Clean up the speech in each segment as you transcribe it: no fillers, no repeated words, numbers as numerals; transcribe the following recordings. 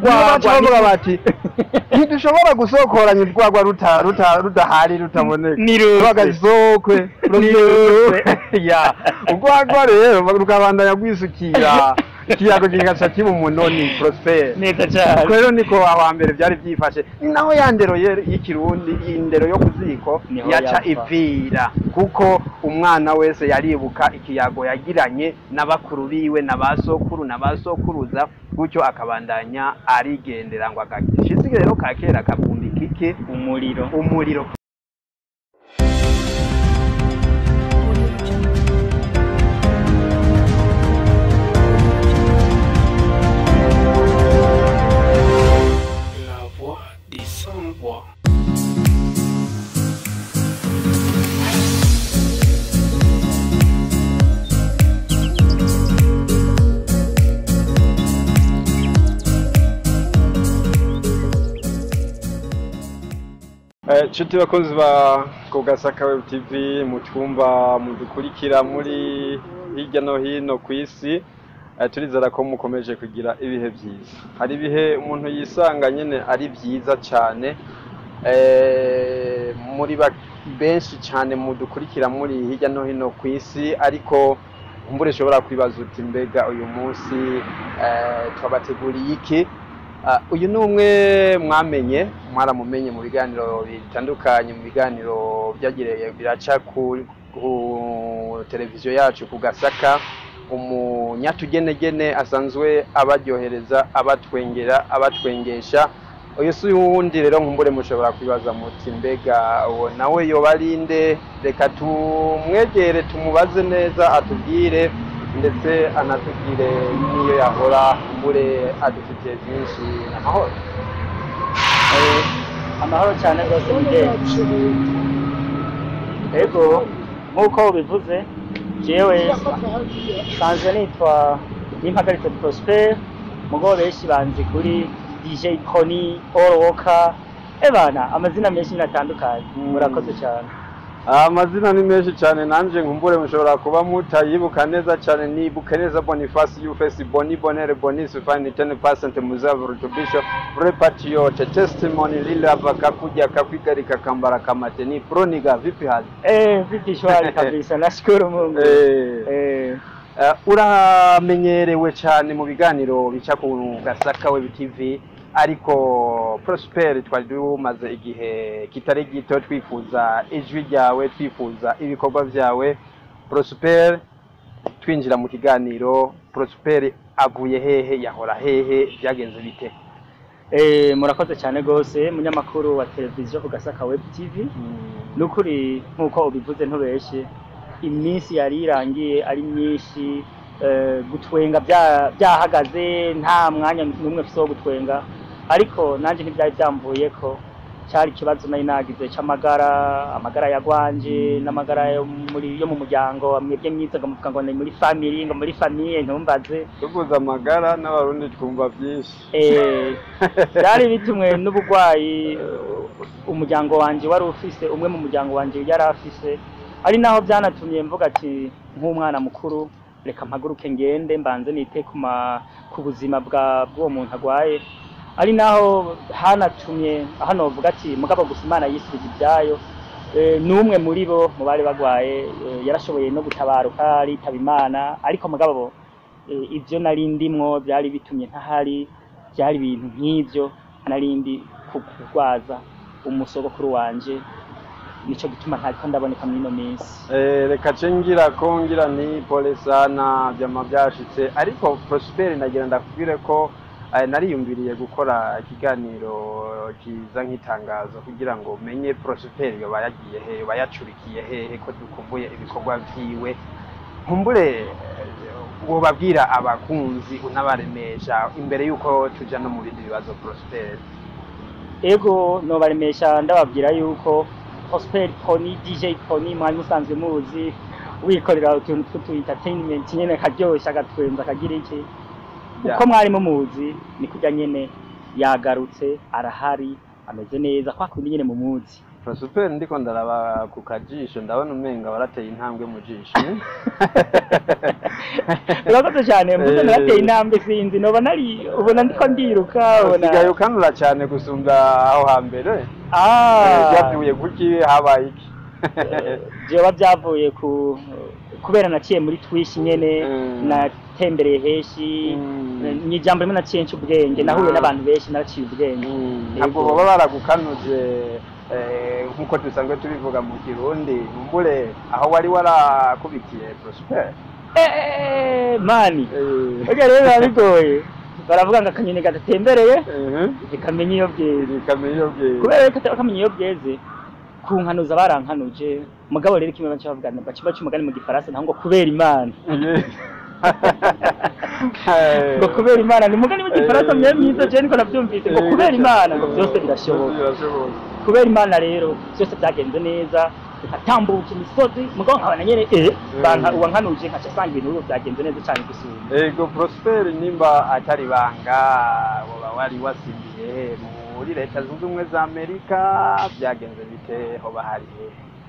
Baca bavuga bati ntidushobora gusokoranya urwagwa rudahari, rutaboneka. Niruze. Rwagasokwe. Niruze. Ya, urwagwa rero rukabandanya rwisukira, ikiyago kigaca kiba umunoni, Prosper. Neza cyane. Ubwo rero niko aho hambere byari byifashe, ni naho ya ndero y'ikirundi, indero yo ku ziko Niho yaca yapfa. ipfira, kuko umwana wese yaribuka ikiyago yagiranye na bakuru biwe na ba sokuru na ba sokuruza, gutyo akabandanya arigendera ngo agashitsi rero ka kera kabumbika iki? Umuriro. Umuriro. Audio Jungle. La voix des sans-voix. Nshuti bakunzi ba Kugasaka Web TV, mutwumva, mudukurikira muri hirya no hino ku isi, turizera ko mukomeje kugira ibihe byiza. Hari ibihe umuntu yisanga nyene ari byiza cyane. Muri benshi cyane mudukurikira muri hirya no hino ku isi, ariko nkumbure ushobora kwibaza uti mbega uyu munsi twabateguriye iki? Uyu ni umwe mwamenye, mwaramumenye mu biganiro bitandukanye, mu biganiro byagiriye biraca ku televiziyo yacu ku Gasaka, umunyatugenegene asanzwe abaryohereza, abatwengera, abatwengesha. Uyu si uwundi rero, nkumbure mushobora kwibaza muti mbega uwo nawe yoba ari nde? Reka tumwegere tumubaze neza, atubwire, ndetse anatubwire n'iyo yahora. Nkumbure adufitiye byinshi. Amahoro? Amahoro cyane rwose, mugenzi. Ego, nk'uko ubivuze, jewe sanzwe nitwa Nimpagaritse Prosper, mugo benshi banzi kuri DJ Koni All Walker. Ebana, amazina menshi natandukanye. Murakoze cyane. Amazina ni menshi cyane, nanje nkumbure mushobora kuba mutayibuka neza cyane. Nibuke neza Boniface Ufesi Boni Bonere Bonis Fine 10% Muzavu Rutubisho Vrai Patriote Testimony Lilava kakuja kakwigarika kambara kamate ni Proniga. Vipi hali? Vipi, shwari kabisa, nashukuru Mungu. Uramenyerewe cyane mu biganiro bica ku Gasaka Web TV, ariko Prosper, twari tumaze igihe kitari gito twifuza ijwi ryawe, twifuza ibikorwa byawe. Prosper, twinjira mu kiganiro, Prosper avuye hehe, yahora hehe, byagenze bite? Murakoze cyane rwose, munyamakuru wa televiziyo ku Gasaka Web TV. Nukuri nk'uko ubivuze ntubeshe, iminsi yari irangiye ari myinshi, gutwenga byahagaze, nta mwanya n'umwe mfise wo gutwenga, ariko nanjye ntibyari byamvuye ko cyari ikibazo nari nagize c'amagara, amagara yagwanje n'amagara yo mu muryango. Mwebwe mwiza ngo muvuga ngo ni muri family, ngo muri famille, ntumbaze. Tuvuze amagara n'Abarundi twumva byinshi. Byari bitumwe n'ubugwayi umuryango wanje wari ufise, umwe mu muryango wanje yari afise, ari naho byanatumye mvuga ati nk'umwana mukuru reka mpaguruke ngende mbanze nite ku buzima bwa bw'uwo muntu agwaye. Ari naho hanatumye hano bavuga ati mugabo gusa Imana yisubije ibyayo. N'umwe muri bo mu bari bagwaye yarashoboye no gutabaruka, aritaba Imana. Ariko mugabo ibyo nari ndimwo byari bitumye ntahari, byari ibintu nk'ibyo nari ndi kurwaza umusogokuru wanje, nico gituma ntariko ndaboneka muri ino minsi. Reka ce ngira ko ngira ni pole sana, vyama vyashitse. Ariko Prosper, nagira ndakubwire ko nariyumviriye gukora ikiganiro kiza nk'itangazo kugira ngo menye Prosper yoba yagiye hehe, yoba yacurikiye hehe, ko dukumbuye ibikorwa vyiwe. Nkumbure wobabwira abakunzi unabaremesha imbere yuko tuja no mu bindi bibazo, Prosper. Ego, nobaremesha ndababwira yuko Prosper Pony, DJ Pony mwari musanzwe muzi, wikorera utuntu tw'utu entertainment nyene, karyosha, agatwenza, akagira iki, uko mwari mumuzi ni kurya nyene yagarutse, arahari, ameze neza kwa kundi nyene mumuzi. Prosper, ndiko ndaraba ku kajisho, ndabona umenga warateye intambwe mu jisho. Urakoze cyane. Mvuze narateye intambwe, sinzi noba nari ubona ndiko ndiruka, ubona Usigaye ukanura cyane gusumba aho hambere. Byavuye kuki? Habaye iki? Vyoba byavuye ku kubera naciye muri twishi nyene, natembereye henshi, ni ijambo rimwe, naciye nca ubwenge, nahuye n'abantu benshi, naraciye ubwenge. Ntabwo baba baragukanuje, nk'uko dusanzwe tubivuga mu Kirundi, nkumbure aho wari warakubitiye, Prosper? Mani, burya rero biba bigoye. Baravuga ngo akanyoni gadatembereye ntikamenya iyo bweze. Ntikamenya iyo bweze. Kubera ko kamenya iyo bweze, kunkanuza barankanuje. Mugabo rero kimwe baca bavuga, baca baca umugani mu Gifaransa naho ngo kubera Imana, ngo kubera Imana, ni umugani w'Igifaransa mwe mwiza, je niko navyumvise, ngo kubera Imana ngo byose birashoboka. Birashoboka. Kubera Imana rero byose byagenze neza, nkatambuka imisozi, mugabo nkabona nyene banka uwankanuje, nkaca asanga ibintu ubu byagenze neza cyane gusumba. Ego Prosper, nimba atari banga, woba wari wasimbiye muri Leta Zunze Ubumwe za Amerika? Byagenze bite? Hoba hari he?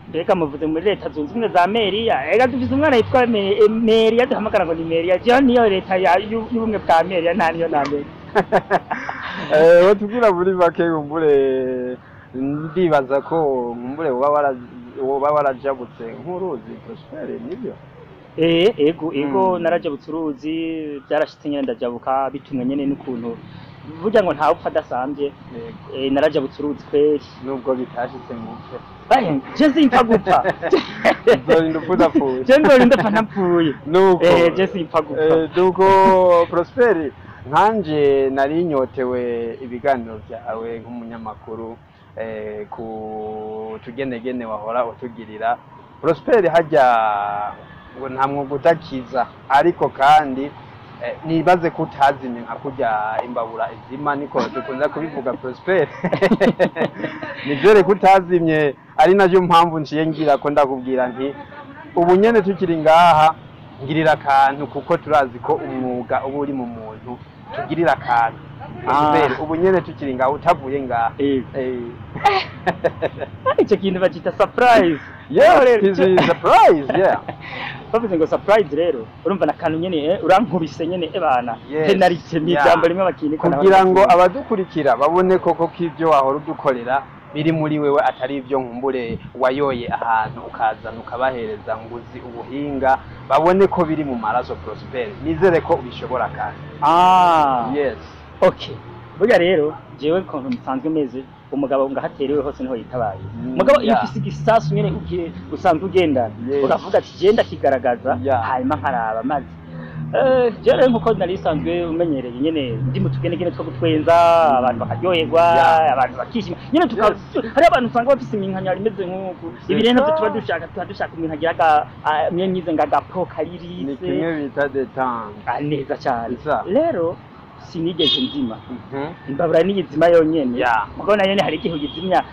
Mbega muvuze muri Leta Zunze Ubumwe za Meriya? Ega dufise umwana yitwa Meriya, duhamagara ngo ni Meriya. Jewe niyo leta y'ubumwe bwa Meriya nta niyo namenye. Watubwira muri make? Nkumbure ndibaza ko nkumbure woba warajabutse nk'uruzi, Prosper, nibyo? Ego, ego. Narajabutse uruzi, byarashitse nyene ndajabuka, bitumwe nyene n'ukuntu burya ngo ntawe upfa adasamvye. Narajabutse uruzi kweri. Nubwo bitashitse ngupfe. Bahe, je simpfa gupfa. Uzorinda upfa udapfuye. Je nzorinda upfa ntapfuye. Nuko Je simpfa gupfa. Nuko Prosper, nkanje nari nyotewe ibiganiro byawe nk'umunyamakuru, ku tugenegene wahora utugirira. Prosper, hajya ngo nta mwuga udakiza, ariko kandi nibaze ko utazimye nka kurya imbabura izima, niko dukunze kubivuga. Prosper, nizere ko utazimye, ari nayo mpamvu nciye ngira ko ndakubwira nti ubu nyene tukiri ngaha, ngirira akantu, kuko turazi ko umwuga uba uri mu muntu. Tugirira akantu, Prosper, ubu nyene tukiri ngaha, utavuye ngaha. Icyo kintu bakita surprise. Yeah, it is a surprise, yeah. Bavuze ngo surprise rero, urumva nakantu nyene, urankubise nyene ebana. Penalty ni ijambo rimwe bakinika. Kugira ngo abadukurikira babone koko ko ibyo wahora udukorera biri muri wewe, atari ibyo nkumbure wayoye ahantu ukazana ukabahereza nguzi ubuhinga, babone ko biri mu maraso. Prosper, nizere ko ubishobora kandi. Yes. Okay, burya rero jewe ukuntu nsanzwe meze, umugabo ngo ahaterewe hose niho yitabaye. Mugabo iyo ufise igisasu nyene usanzwe ugendana, ukavuga ati genda kigaragaza, hanyuma nkaraba maze. Jewe rero nkuko nari isanzwe umenyereye nyene, ndi mu tugenegene two gutwenza abantu bakaryoherwa, abantu bakishima nyene, tuka hari abantu usanga bafise iminkanyari imeze nk'uku. Ibi rero navyo tuba dushaka, tuba dushaka umuntu agira aga mwe mwize ngo agapo Ni karirise. Kimwe bita détente. Ah, neza cyane. Isa. Rero sinigeze nzima, imbabura niyizima yonyene. Mugabo nayo nyene hari igihe uyizimya,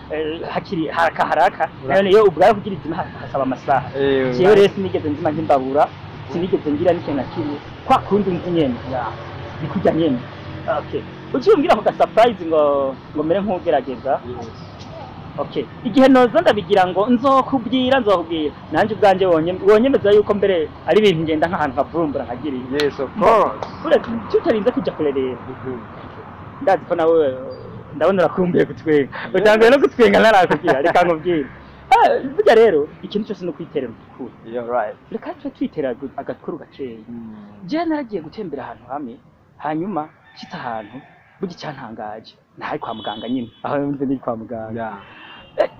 hakiri haraka haraka, nayo niyo ubwayo kugira izima hasaba amasaha. Jewe rero sinigeze nzima nk'imbabura, sinigeze ngira n'ikintu na kimwe, kwa kundi nzi nyene ni kurya nyene. Okay, uciye umbwira ako ga surprise ngo mere nk'ugerageza. Okay, igihe noza ndabigira ngo nzokubwira, nzokubwira nanje ubwanje wonyemeza yuko mbere ari ibintu ngenda nk'ahantu nkavumbura nkagira ibi. Yes, of course. Uretse tutarinze kuja kure rero, ndazi ko nawe ndabona urakumbuye gutwenga, utanguye no gutwenga ntarakubwira. Reka nkubwire. Burya rero ikintu cyose ni ukwiterera udukuru. You're right. Reka tube twitera agakuru gakeya. Jewe naragiye gutembera ahantu hamwe, hanyuma nshitse ahantu, burya icyantangaje nahari kwa muganga nyine, aho mve ni kwa muganga.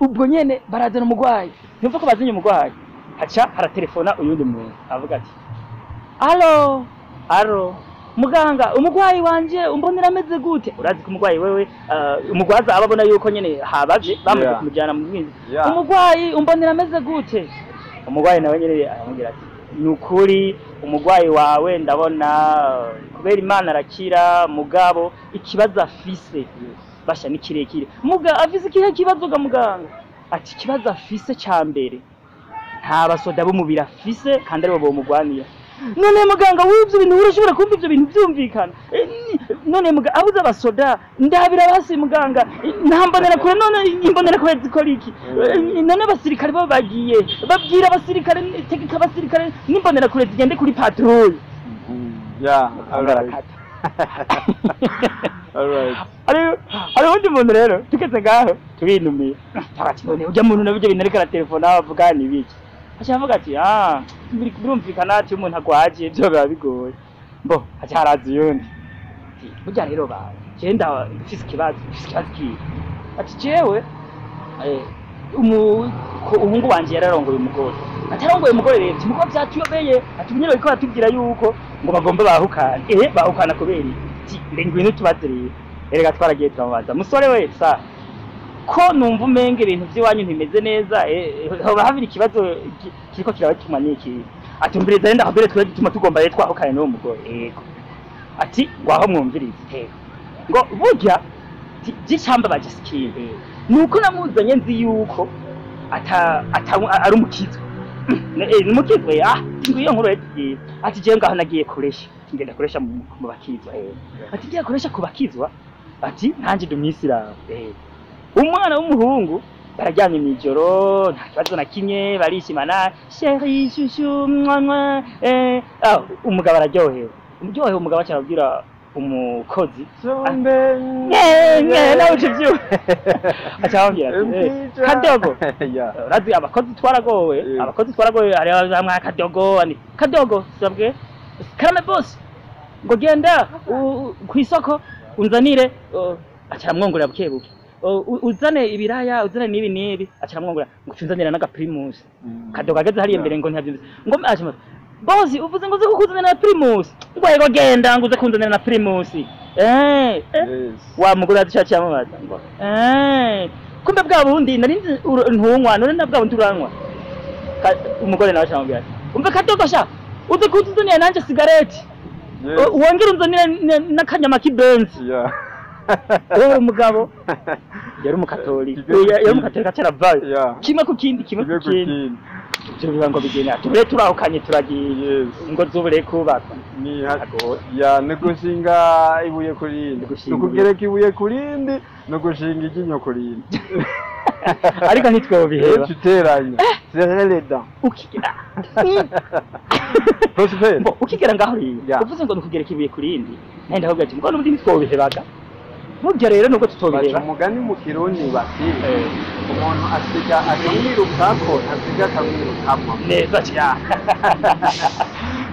Ubwo nyene barazana umugwayi, numva ko bazanye umugwayi, haca haratelefona uyundi muntu avuga ati: "Allo, allo, muganga, umugwayi wanje umbonera ameze gute?" Urazi ko umugwayi wewe, umugwaza aba abona yuko nyene habaje, bamaze kumujyana mu bindi. "Umugwayi umbonera ameze gute?" Umugwayi nawe nyene aramubwira ati: "Ni ukuri umugwayi wawe ndabona kubera Imana arakira, mugabo ikibazo afise basha ni kirekire." "Muga afise ikihe kibazo ga muganga?" Ati: "Ikibazo afise ca mbere, nta basoda b'umubiri afise kandi aribo bomugwanira." None muganga, w'ivyo bintu urashobora kumva ivyo bintu vyumvikana? None muganga, abuze abasoda, ndabira basi muganga, nta mbonerakure. None imbonerakure zikora iki? None abasirikare bo bagiye babwira abasirikare, tegeka abasirikare n'imbonerakure zigende kuri patrouille. Yeah, all right. Barakata. All right. Hari uwundi muntu rero tugeze ngaho turinumiye, ati: "None ujya muntu nabyo bintu ariko aratelefona avuga ni biki?" Aca avuga ati: "Ah, birumvikana," ati: "umuntu agwaje ibyo biba bigoye." Mbo aca haraza uyundi ati: "Burya rero ba jewe mfise ikibazo, mfise ikibazo kihe?" Ati: "Jewe umuhungu wanje yararongoye umugore." Ati: "Arongoye umugore rero," ati: "mugo vyatuyobeye," ati: "ubu nyene bariko baratubwira yuko ngo bagomba bahukana." Bahukana kubera iki? Ati: "Ngwino tubaze rero." Erega twaragiye turamubaza: "Musore we, sa ko numva umenga ibintu vy'iwanyu ntimeze neza, hoba habiri ikibazo kiriko kirabatuma niki?" Ati: "Umviriza rero ndakubwire, twe gituma tugomba rero twahukane n'uwo mugore." Yego. Ati: "Ngwaho mwumvirize." Yego. Ngo burya vy'icambabaje sikindi nuko namuzanye nzi yuko ata ata ari umukizwa, ni umukizwa. Ah, ngiyo nkuru yagiye. Ati: "Jewe ngaho nagiye kuresha, ngenda kuresha mu bakizwa." Ati: "Ngiye kuresha ku bakizwa," ati: "nanjye ndi umwisilamu." Umwana w'umuhungu bararyamye mw'ijoro, nta kibazo na kimwe, barishimana: "Chéri, chouchou, mwa mwa." Umugabo araryohewe, umuryohewe. Umugabo aca arabwira umukozi Zombe. Nye nawe uca ivyuma, aca arababwira ati: "Kadogo." Urazi abakozi twaragowe. Abakozi twaragowe. Hari abamwa kadogo ani kadogo sabwe karame boss, ngo genda kw'isoko unzanire, aca aramwongorera buke buke, uzane ibiraya, uzane n'ibi n'ibi. Aca aramwongorera ngo unzanire n'agaprimus. Kadogo ageze hariya imbere ngo ntiyavyumvise, ngo aca: "Boss, uvuze ngo uze kukuzanira na primus?" Ngo: "Yego, genda ngo uze kunzanira na primus." Wa mugore aca amubaza ngo: "Kumbe bwa bundi nari nzi ntunywa, none na bwa bundi uranywa?" Umugore nawe aca amubwira ati: "Umve kadogo sha, uze kutuzanira nanje sigareti, wongere unzanire n'akanyama k'ibenzi." Uwo mugabo yari umukatolika, yari umukatolika, acaravayo. Kimwe ku kindi, kimwe ku Kimwe ku kindi. kindi. Ivyo biba ngo bigenda tubure, turahukanye, turagiye. Ngo zubure kubakwa. Ni Agoye. Ya, ni gushinga ibuye ku rindi. Ni gushinga Ni ukugereka ibuye ku rindi, ni ugushinga iryinyo ku rindi. Ariko ntitwobiheba. Tuteranya, serrer les dents. Ukigera Prosper. Mbo ukigera ngaho rero, uvuze ngo nukugereka ibuye ku rindi, nawe ndakubwira ati ngo n'ubundi ntitwobihebaga burya rero nubwo Baca tutobiheba. umugani mu Kirundi bati: "Umuntu asiga akamwirukako, ntasiga akamwirukamo." Neza cyane,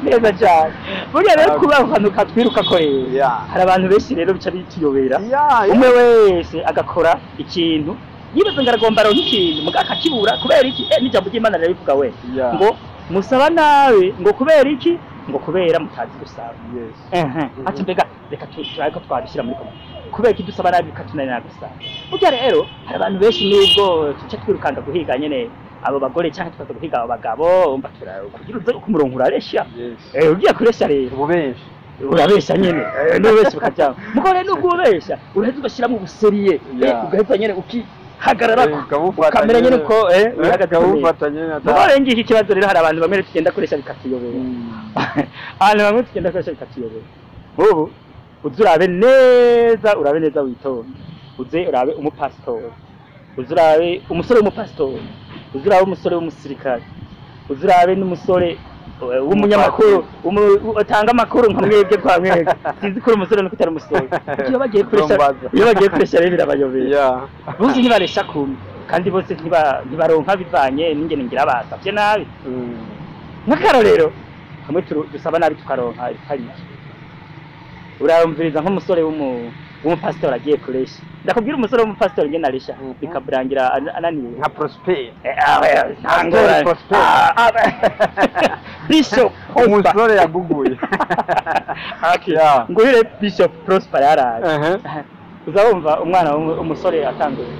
neza cyane. Burya rero kuba ahantu katwirukako rero, hari abantu benshi rero bica bituyobera. Umwe wese agakora ikintu yibaza ngo aragomba aronke ikintu, muga akakibura. Kubera iki? N'ijambo ry'Imana rirabivuga we, ngo musaba nabi, ngo kubera iki? Ngo kubera mutazi gusaba. Ati: "Mbega reka turabe ko twabishyira muri koma, kubera iki dusaba nabi bikatunanira gusaba?" Burya rero hari abantu benshi nubwo tuca twirukanga guhiga nyene abo bagore cyangwa tukaza guhiga abo bagabo, umva kugira uze kumurongo uraresha. Ugiye kuresha rero, Ububenshi. urabesha nyene, n'ubesha bukajyamo. Mugo rero nubwo ubesha, uraheza ugashyiramo ubusérieux, ugaheza nyene ukihagararako, Ukabufata ukamera nyene nyene. ko uhagaze neza. Ukabufata nyene Mugo rero ngiki ikibazo rero, hari abantu bamwe tugenda kuresha bikatuyobera. Abantu bamwe tugenda kuresha bikatuyobera. Ubu uze urabe neza, urabe neza witonde, uze urabe umupasitori, uze urabe umusore w'umupasitori, uze urabe umusore w'umusirikare, uze urabe n'umusore w'umunyamakuru utanga amakuru nka mwebwe kwa mwebwe. Sinzi ko uri umusore nuko utari umusore. Iyo bagiye kuresha, Uzombaza. iyo bagiye kuresha rero birabayobera. Bose ntibaresha kumwe, kandi bose ntibaronka bivanye n'ingene ngira basavye nabi. Nk'akarorero hamwe dusaba nabi tukaronka ibitari, urumviriza nk'umusore w'umupasitori agiye kuresha. Ndakubwira umusore w'umupasitori ngene aresha, bikamurangira ananiwe. Nka Prosper. Nta ngorane. Prosper. Ah, ah, Bishop Prosper. Umusore yaguguye. Okay. Nguyu Bishop Prosper yaraje. Uza wumva umwana umusore atanguye.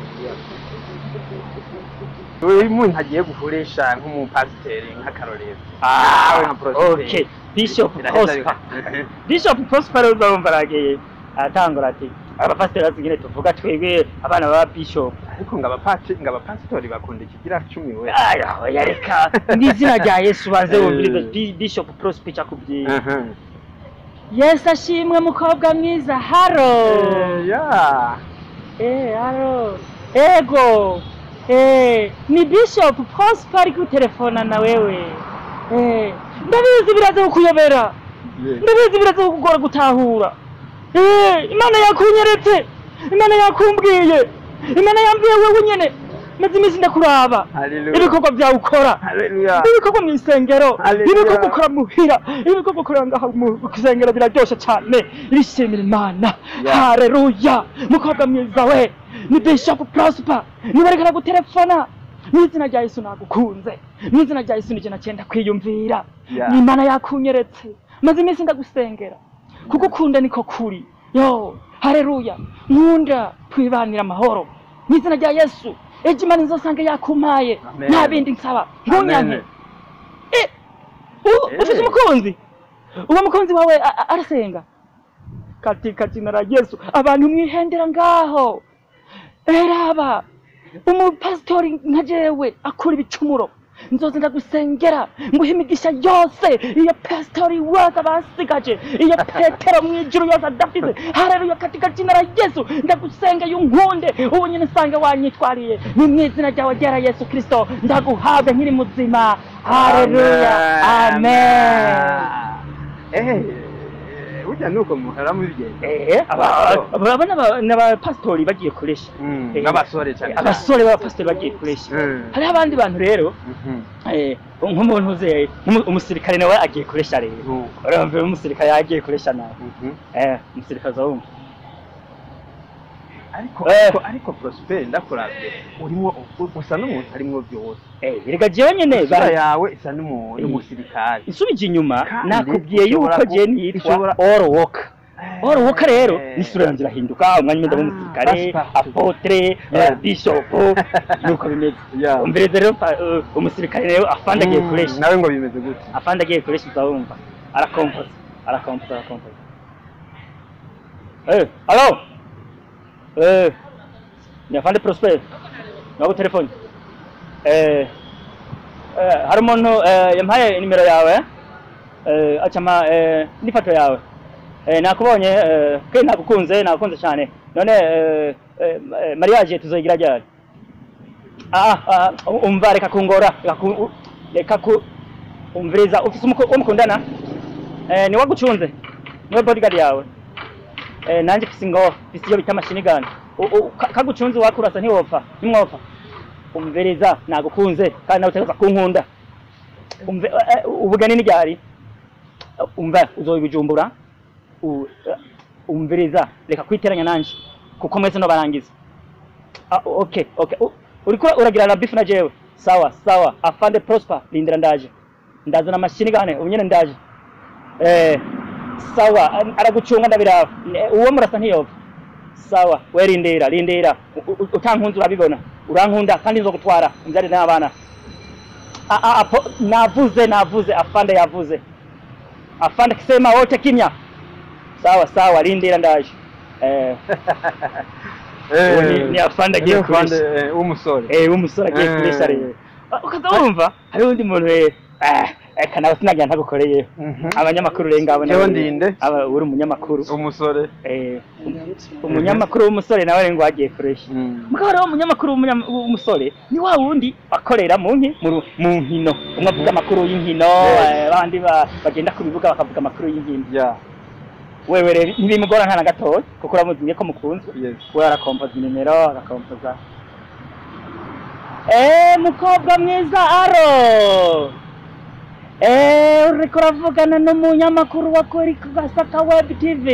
Uyu muntu agiye gukoresha nk'umupasiteri, nk'akarorero. Ah, nka Prosper. Okay, Bishop Biraheza. Prosper. Bishop Prosper, uzumva aragiye aratangura ati: "Abapasiteri bazi ingene tuvuga twebwe abana ba Bishop." Ariko ngo abapati, ngo abapasitori bakunda ikigira cumi we. Aya, oya, reka mw'izina rya Yesu banze wumvirize Bishop Prosper cakubwiye. Yesu ashimwe, mukobwa mwiza, haro. Ya. Haro, ego, ni Bishop Prosper ari gutelefona na wewe. Ndabizi biraza kukuyobera. Ndabizi biraza kukugora gutahura. Imana yakunyeretse, Imana yakumbwiye, Imana yambwiye wewe nyene. Maze iminsi ndakuraba. Haleluya. Ibikorwa byawe ukora, Haleluya. ibikorwa mu isengero, Haleluya. ibikorwa ukora muhira, ibikorwa ukora ngaha mu isengero biraryoshe cyane, bishimira Imana. Haleluya, mukobwa mwiza we, ni Bishop Prosper niba ariko aragutelefona. Mu izina rya Yesu nagukunze, mu izina rya Yesu nije nacenda kwiyumvira. Ni Imana yakunyeretse, maze iminsi ndagusengera, kugukunda niko kuri yo. Haleluya, nkunda twibanira amahoro mu izina rya Yesu. Ejo Imana izosanga yakumpaye. Amen. Nta bindi nsaba, ntunyanke. Amen. Ufite umukunzi, uwo mukunzi wawe arasenga katika jina la Yesu. Abantu mwihendera ngaho, eraba umupasitori nka jewe akura ibicumuro, nzoze ndagusengera nguhe imigisha yose iyo pasitori wese abasigaje, iyo Petero mu ijuru yose adafise. Haleluya, katika jina la Yesu ndagusenga yunkunde ubu nyine nsange wanyitwariye. Ni mu izina ryawe ryera Yesu Kristo ndaguhabwe nkiri muzima. Haleluya, amen. Burya nuko muhora mubigenza. Aba n'abapasitori bagiye kuresha. N'abasore cyane. Abasore b'abapasitori bagiye kuresha. Hariho abandi bantu rero, nk'umuntu uze umusirikare nawe agiye kuresha rero. Urumva umusirikare yagiye kuresha nawe. Umusirikare azawumva. Ariko ariko Prosper, ndakuravye urimo usa n'umuntu arimwo byose. Erega jewe nyene Isura yawe isa n'umusirikare. Insubije inyuma, Kandi nakubwiye yuko je nitwa all work. All work rero n'isura yanjye irahinduka umwanya umwe ndaba umusirikare, Passepartout. apôtre, bishop, nuko bimeze. Umvereze rero, umusirikare rero afande agiye kuresha. Nawe ngo bimeze gute? Afande agiye kuresha uzawumva arakompoza, arakompoza, arakompoza. Allo, ni afande Prosper nabo telefone. Hari umuntu yampaye nimero yawe, acama n'ifoto yawe. Nakubonye, kandi nagukunze, nagukunze cyane. None mariage tuzoyigira ryari? Ah, umva, reka kungora, reka ku umviriza. Ufise uwo mukundana, ni wagucunze, niwe bodyguard yawe. Nanjye mfise ingoho, mfise iyo bita machine gun. Kagucunze wakurasa ntiwopfa, ntimwopfa. Umviriza, nagukunze kandi nawe utegerezwa kunkunda. Umve, ubugeni ni ryari? Umva, uzobijumbura. Umviriza, reka kwiteranya nanje kuko mwese no barangiza. Ah, okay, uriko uragira la beef na jewe. Sawa sawa, afande Prosper, lindira, ndaje, ndazana machine gun ubu nyene ndaje. Sawa, aragucunga ndabiraba. Uwo murasa ntiyopfa. Sawa, we rindira, rindira. Utankunze urabibona, urankunda kandi nzogutwara umbyare n'abana. Navuze, navuze, afande yavuze, afande akisema wote kimya. Sawa sawa, rindira ndaje. Uwo ni afande agiye Ni afande, kuresha. W'umusore. W'umusore agiye kuresha rero. Ukaza wumva hariho undi muntu rero, eka nawe sinagira ntagukoreye. Abanyamakuru rero ngabo. Jewe ndinde? Aba uri umunyamakuru. Umusore. Umunyamakuru w'umusore nawe rero ngo agiye kuresha. Mugabo rero umunyamakuru w'umusore ni wa wundi akorera mu nki mu nkino, umwe avuga amakuru y'inkino. Abandi bagenda ku bibuga bakavuga amakuru y'inkino. Wewe rero ntibimugora nta na gatoya kuko uramuzi ko mukunzwe. We arakompoza inimero, agakompoza. Mukobwa mwiza, aro, uriko uravugana n'umunyamakuru wa kuri Gasaka Web TV.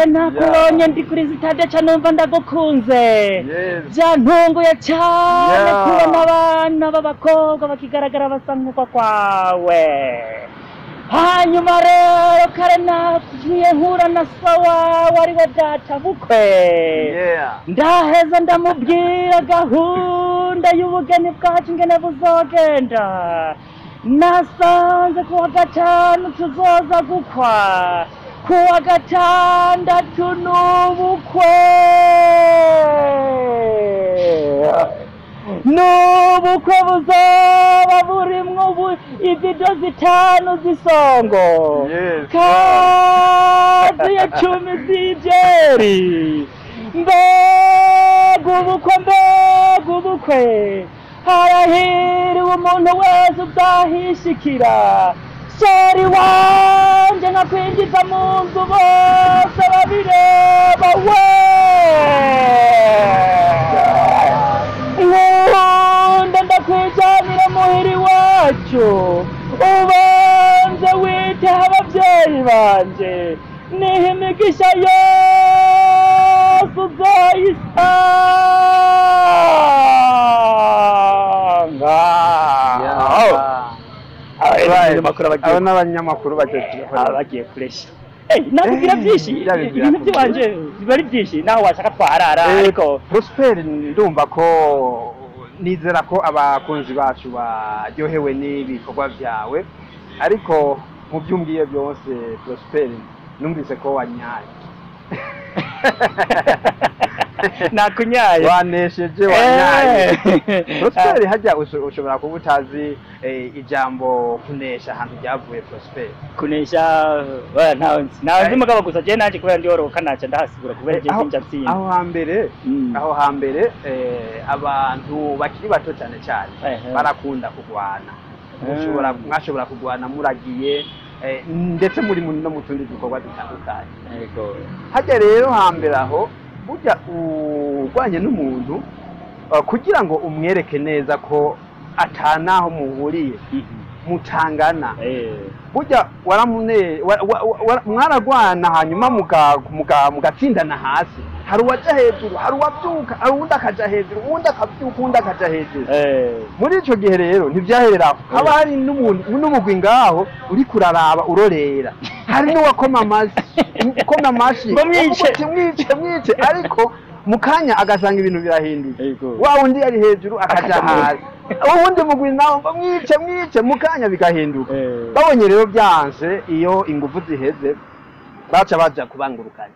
Nakubonye ndi kuri sitade ca numva ndagukunze. Byantunguye cyane kubona abana b'abakobwa bakigaragara basa nk'uko kwawe. Hanyuma rero kare nagiye nkura na so wawe ari we data bukwe. Ndaheza ndamubwira gahunda y'ubugeni bwacu ingene buzogenda. Nasanze kuwa gatanu tuzoza gukwa, kuwa gatandatu n'ubukwe. N'ubukwe buzoba burimwo ibido 5 z'isongo, kaziye 10 z'ibyeri. Mbega ubukwe, mbega ubukwe, harahiriwe umuntu wese uzahishikira. Sori wanje nkakwinjiza mu nzu bose babireba we. Nkunda ndakwijanira muhiri wacu, ubanze witeho abavyeyi banje, niho imigisha yose uzoyisanga. Abo n'abanyamakuru bagiye kuresha. Nakubwira byinshi, ibintu by'iwanje biba ari byinshi, naho washaka twarara. Ariko Prosper, ndumva ko nizera ko abakunzi bacu baryohewe n'ibikorwa byawe, ariko mu byo umbwiye byose Prosper, numvise ko wanyaye. Nakunyaye, wanesheje, wanyaye. Prosper, hajya ushobora kuba utazi ijambo kunesha ahantu ryavuye Prosper? Kunesha ntawe nzi mugabo, gusa je nanje kubera ndiyoroka naca ndahasigura kubera je sinja nsinda. Aho hambere abantu bakiri bato cyane cyane barakunda kugwana. Mwashobora kugwana muragiye, ndetse muri no mu tundi dukorwa dutandukanye. Hajya rero hambere aho burya urwanye n'umuntu kugira ngo umwereke neza ko atanaho muhuriye, mutangana, burya mwaragwana hanyuma mugatsindana hasi. Hari uwaja hejuru, hari uwabyuka, hari uwundi akaja hejuru, uwundi akabyuka, uwundi akaja hejuru. Muri ico gihe rero ntivyaherera aho, haba hari n'umugwi ngaho uri kuraraba urorera, hari n'uwakoma amashi ngo mwice mwice mwice, ariko mu kanya agasanga ibintu birahinduye, wa wundi ari hejuru akaja hasi, uwundi mugwi nawo ngo mwice mwice, mu kanya bigahinduka. Babonye rero byanse, iyo ingufu ziheze baca baja kubangurukanya,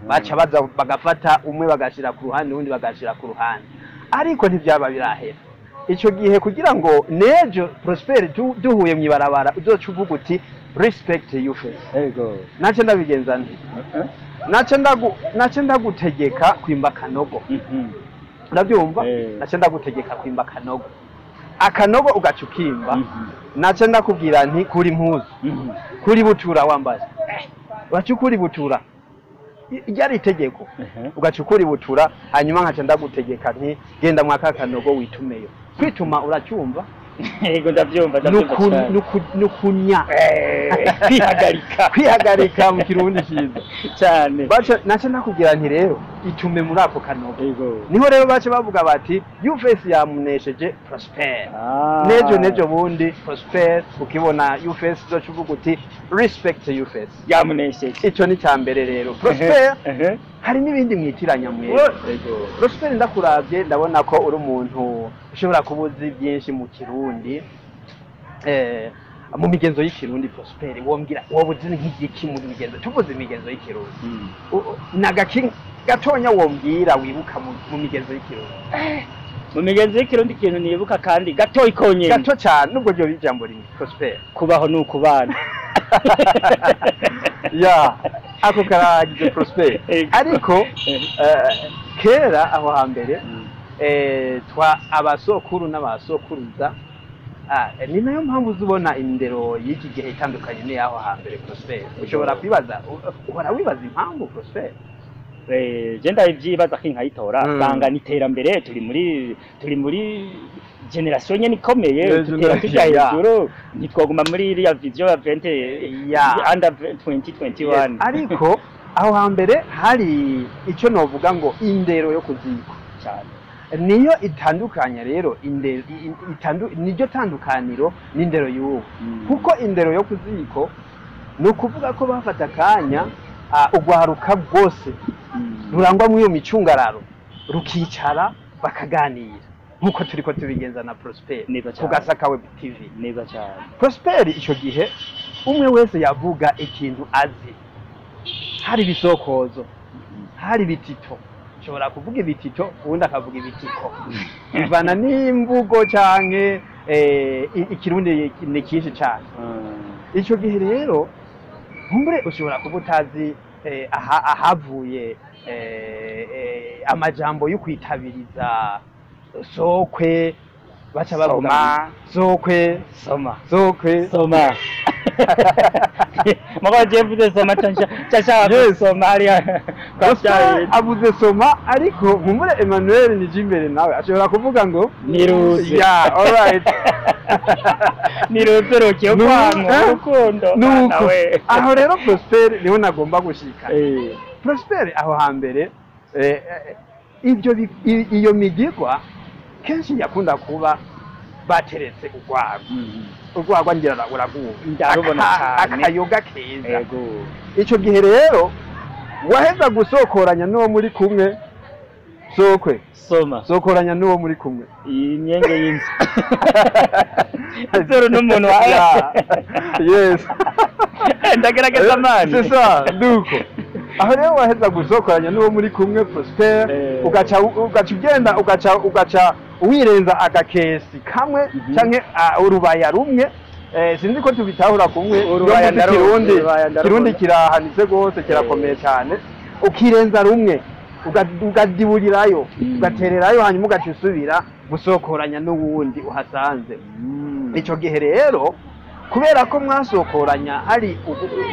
baca baza bagafata umwe bagashira ku ruhande, uwundi bagashira ku ruhande, ariko ntivyaba birahera. Ico gihe kugira ngo nejo Prosper duhuye mw'ibarabara uzoca uvuga uti respect you face. Nace ndabigenza nti nace ndagutegeka kwimba kanogo. Urabyumva? Nace ndagutegeka kwimba kanogo, akanogo ugaca ukimba. Nace ndakubwira nti kuri impuzu, kuri butura wambaye, ugaca ukuri butura, ryari itegeko, ugaca ukuri butura. Hanyuma nkaca ndagutegeka nti genda mwaka kanogo witumeyo. Kwituma uracyumva? Yego, ndabyumva, ndabyumva cyane. Nukunya, kwihagarika, kwihagarika mu Kirundi cyiza cyane. Naca nakubwira nti rero itume muri ako kanogo. Niho rero baca bavuga bati Uface yamunesheje Prosper. Nejo bundi Prosper ukibona Uface uzoca uvuga uti respect Uface, yamunesheje. Ico ni ca mbere rero Prosper. Hari n'ibindi mwitiranya mwe. Prosper, ndakuravye ndabona ko uri umuntu ushobora kuba uzi byinshi mu Kirundi, mu migenzo y'ikirundi. Prosper, wombwira wowe uzi nk'igiki mu migenzo? Tuvuze imigenzo y'ikirundi, nagaki gatonya wombwira wibuka mu migenzo y'ikirundi? Mu migenzo y'ikirundi ikintu nibuka kandi gatoyi konyene, gato cyane, nubwo ryo ijambo rimwe Prosper: kubaho ni ukubana. Ya, ako karagize Prosper. Ariko kera aho hambere twa abasokuru n'abasokuruza, ni nayo mpamvu uzubona indero y'iki gihe itandukanye n'iyaho hambere. Prosper, ushobora kwibaza, uhora wibaza impamvu Prosper? Je ndabyibaza ko nkayitora, sanga n'iterambere, turi muri generation nyene ikomeye, tutera tujya hejuru, ntitwaguma muri iriya vision ya 20 under 2021. Ariko aho hambere hari icyo novuga ngo indero yo kuziko cyane, niyo itandukanya rero indero niryo tandukaniro n'indero y'ubu, kuko indero yo kuziko ni ukuvuga ko bafata akanya ugwaruka rwose rurangwa muri iyo micungararo rukicara bakaganira nk'uko turiko tubigenza na Prosper Neza ku Gasaka Web TV. Neza cyane. Prosper, icyo gihe umwe wese yavuga ikintu azi, hari ibisokozo, hari ibitito. Ushobora kuvuga ibitito, uwundi akavuga ibitiko, bivana n'imvugo canke ikirundi ni cyinshi cyane. Ico gihe rero nkumbure ushobora kuba utazi ahavuye amajambo yo kwitabiriza sokwe, baca bavuga Soma. Sokwe. Soma. Sokwe. Soma. Mugabo jewe mvuze soma, nshaka gusoma hariya kwa Prosper Vyabindi. Avuze soma, ariko nkumbure Emmanuel Nijimbere nawe ashobora kuvuga ngo Niruze. Yeah, alright. Niruze rukiye kwangu urukundo. Nuko Bana we. Aho rero Prosper niho nagomba gushika. Prosper, aho hambere ibyo iyo migigwa kenshi yakunda kuba bateretse urwagwa. Urwagwa ngira uragwumva. Ndarubona cane. Akayoga keza. Yego. Icyo gihe rero waheza gusokoranya n'uwo muri kumwe, sokwe. Soma. Sokoranya n'uwo muri kumwe. Iyi myenge y'inzu, izuru n'umuntu wa Yeah. Yes. Ndagerageza mani. C'est ça, nuko aho rero waheza gusokoranya n'uwo muri kumwe, Prosper, ugaca ugenda ugaca wirenza agakesi kamwe canke urubaya rumwe. Sinzi ko tubitahura kumwe. Urubaya Iyo mvuze Kirundi, urubaya ndarubona. Kirundi kirahanitse rwose, kirakomeye cyane. Ukirenza rumwe, ukadiburirayo, ugatererayo, hanyuma ugaca usubira gusokoranya n'uwundi uhasanze. Icyo gihe rero, kubera ko mwasokoranya hari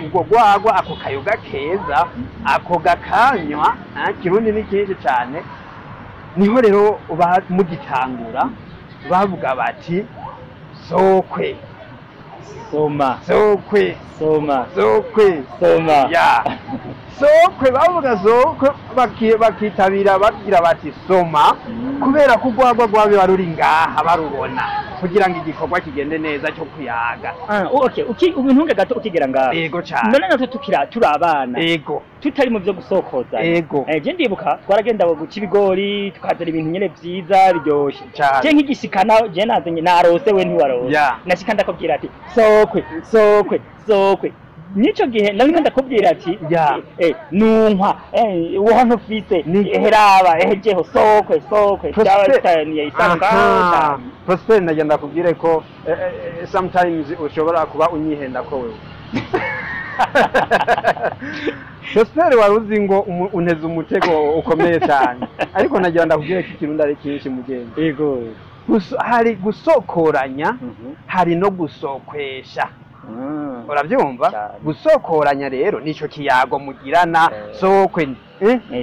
ubwo rwagwa, ako kayoga keza, ako gakanywa, Kirundi ni cyinshi cyane, niho rero mugitangura bavuga bati sokwe. Soma. Sokwe. Soma. Sokwe. Soma. Ya, sokwe, bavuga sokwe, bakitabira bagira bati soma, kubera ko urwagwa rwabe ruri ngaha barubona, kugira ngo igikorwa kigende neza cyo kuyaga. Ah, okay, ubintunge gato ukigera ngaho. Yego cyane. None natwe tukira turi abana, tutari mu byo gusokoza. Je ndibuka twaragenda guca ibigori, tukazana ibintu nyene vyiza biryoshe. Cyane. Je nk'igishikana, je nazanye narose, we ntiwarose. Nashika ndakubwira ati sokwe, sokwe, sokwe. Nico gihe nariko ndakubwira ati nunkwa woho ntufise, heraba ejeho sokwe, sokwe, byaba bitaniye isano Aha. cyane. Prosper, nagenda kubwire ko sometimes ushobora kuba unyihenda ko wewe Prosper wari uzi ngo unteze umutego ukomeye cyane, ariko nagira ndakubwire ko ikirundi ari cyinshi, mugenzi. Hari gusokoranya, hari no gusokwesha, urabyumva? Cyane. Gusokoranya rero nico kiyago mugirana, sokwe,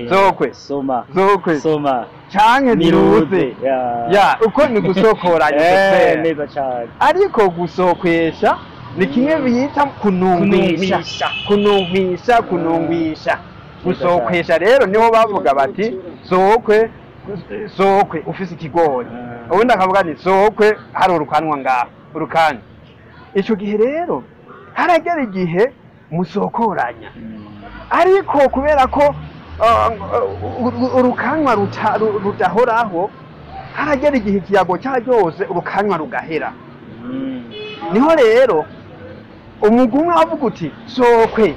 sokwe. Soma. Sokwe. Soma. Canke niruze. Ya. Ya, uko ni gusokoranya, Eh, Prosper. neza cyane. Ariko gusokwesha ni kimwe bita kunungwisha. Kunungwisha. Kunungwisha, kunungwisha. Gusokwesha rero niho bavuga bati sokwe, sokwe ufise ikigori, ubundi akavuga ni sokwe hari urukanwa ngaho urukanywa. Ico gihe rero haragera igihe musokoranya, ariko kubera ko urukanwa rudahoraho, haragera igihe ikiyago cyaryose, urukanywa rugahera. Niho rero umugwi umwe avuga uti sokwe,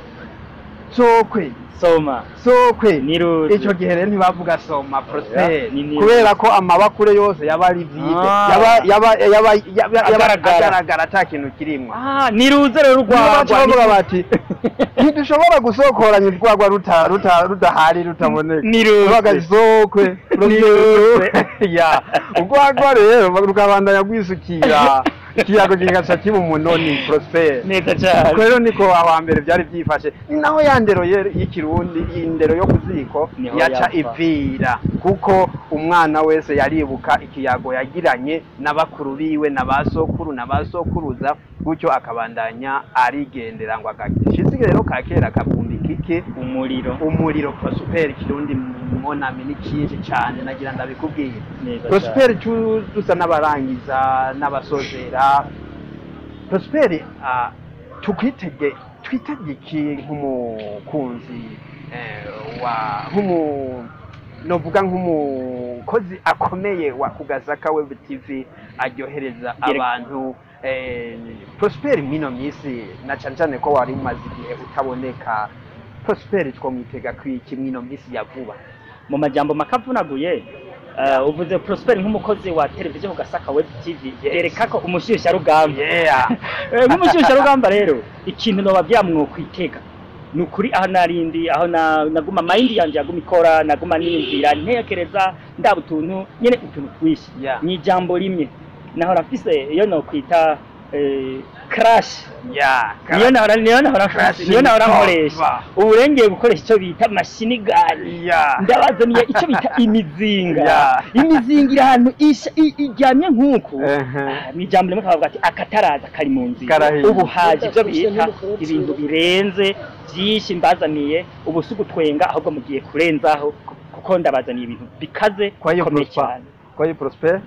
sokwe. Soma. Sokwe. Niruze. Icyo gihe rero ntibavuga soma, Prosper, Ni niruze. kubera ko amabakure yose yaba ari vide, yaba Agaragara. agaragara, ata kintu kirimwo. Ah, niruze rero Niho baca urwagwa. bavuga bati ntidushobora gusokoranya urwagwa rudahari, rutaboneka. Niruze. Bavuga sokwe. Niruze. Ya, urwagwa rero rukabandanya rwisukira, ikiyago kigaca kiba umunoni, Prosper. Neza cyane. Ubwo rero niko aho hambere byari byifashe, ni naho ya ndero y'ikirundi, indero yo ku ziko Niho yaca yapfa. ipfira, kuko umwana wese yaribuka ikiyago yagiranye n'abakuru biwe na ba sokuru na ba sokuruza, gutyo akabandanya arigendera ngo agashitsi rero ka kera kabumbika iki? Umuriro. Umuriro. Prosper, Kirundi monami ni cyinshi cyane, nagira ndabikubwira. Neza cyane. Prosper, dusa n'abarangiza n'abasozera. Prosper, tukwitege, twitege iki nk'umukunzi wa nk'umu novuga nk'umukozi akomeye wa Kugasaka Web TV aryohereza abantu? Prosper, mwino minsi, na cane cane ko wari umaze igihe utaboneka, Prosper twomwitega kwiki mwino minsi ya vuba? Mu majambo makavunaguye, uvuze Prosper nk'umukozi wa televiziyo ku Gasaka Web TV, yereka ko umushusharugamba. Nk'umushusharugamba rero, ikintu nobabwira mwokwitega ni ukuri, aho narindi, aho naguma, mind yanje yaguma ikora, naguma niyumvira, ntekereza, ndaba utuntu nyene, utuntu twishi. Ni ijambo rimwe nahora mfise, iyo nokwita crash. Niyo nahora Crash. mfise, niyo nahora nkoresha. Ubu rero ngiye gukoresha icyo bita mashinigani. Ndabazaniye icyo bita imizinga. Imizinga iri ahantu iryamye nk'uku. Ah, ni ijambo rimwe kabavuga ati akataraza kari mu nzira. Karahiye. Ubu haje ibyo bita ibintu birenze byinshi mbazaniye. Ubu si ugutwenga, ahubwo mugiye kurenzaho, kuko ndabazaniye ibintu bikaze, Kwa hiyo bikomeye Prosper, cyane. Kwa hiyo Prosper,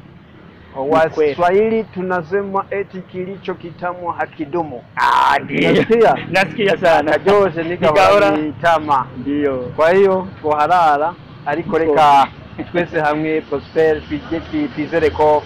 Ni kweli. Waswahili tunasema eti kilicho kitamu hakidumu. Ah, ndio. Nasikia? Nasikia sana. Karyoshe Nigahora. nigahora. Ndio. Kwa hiyo twoharara, ariko reka twese hamwe Prosper twizere ko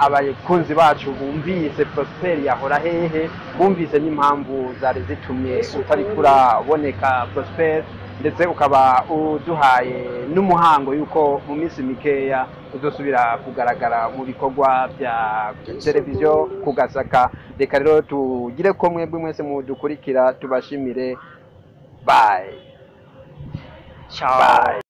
abakunzi bacu bumvise Prosper yahora hehe, bumvise n'impamvu zari zitumye utari kuraboneka Prosper, ndetse ukaba uduhaye n'umuhango yuko mu minsi mikeya uzosubira kugaragara mu bikorwa bya televiziyo ku Gasaka. Reka rero tugire ko mwebwe mwese mudukurikira tubashimire. Bye. Ciao. Bye.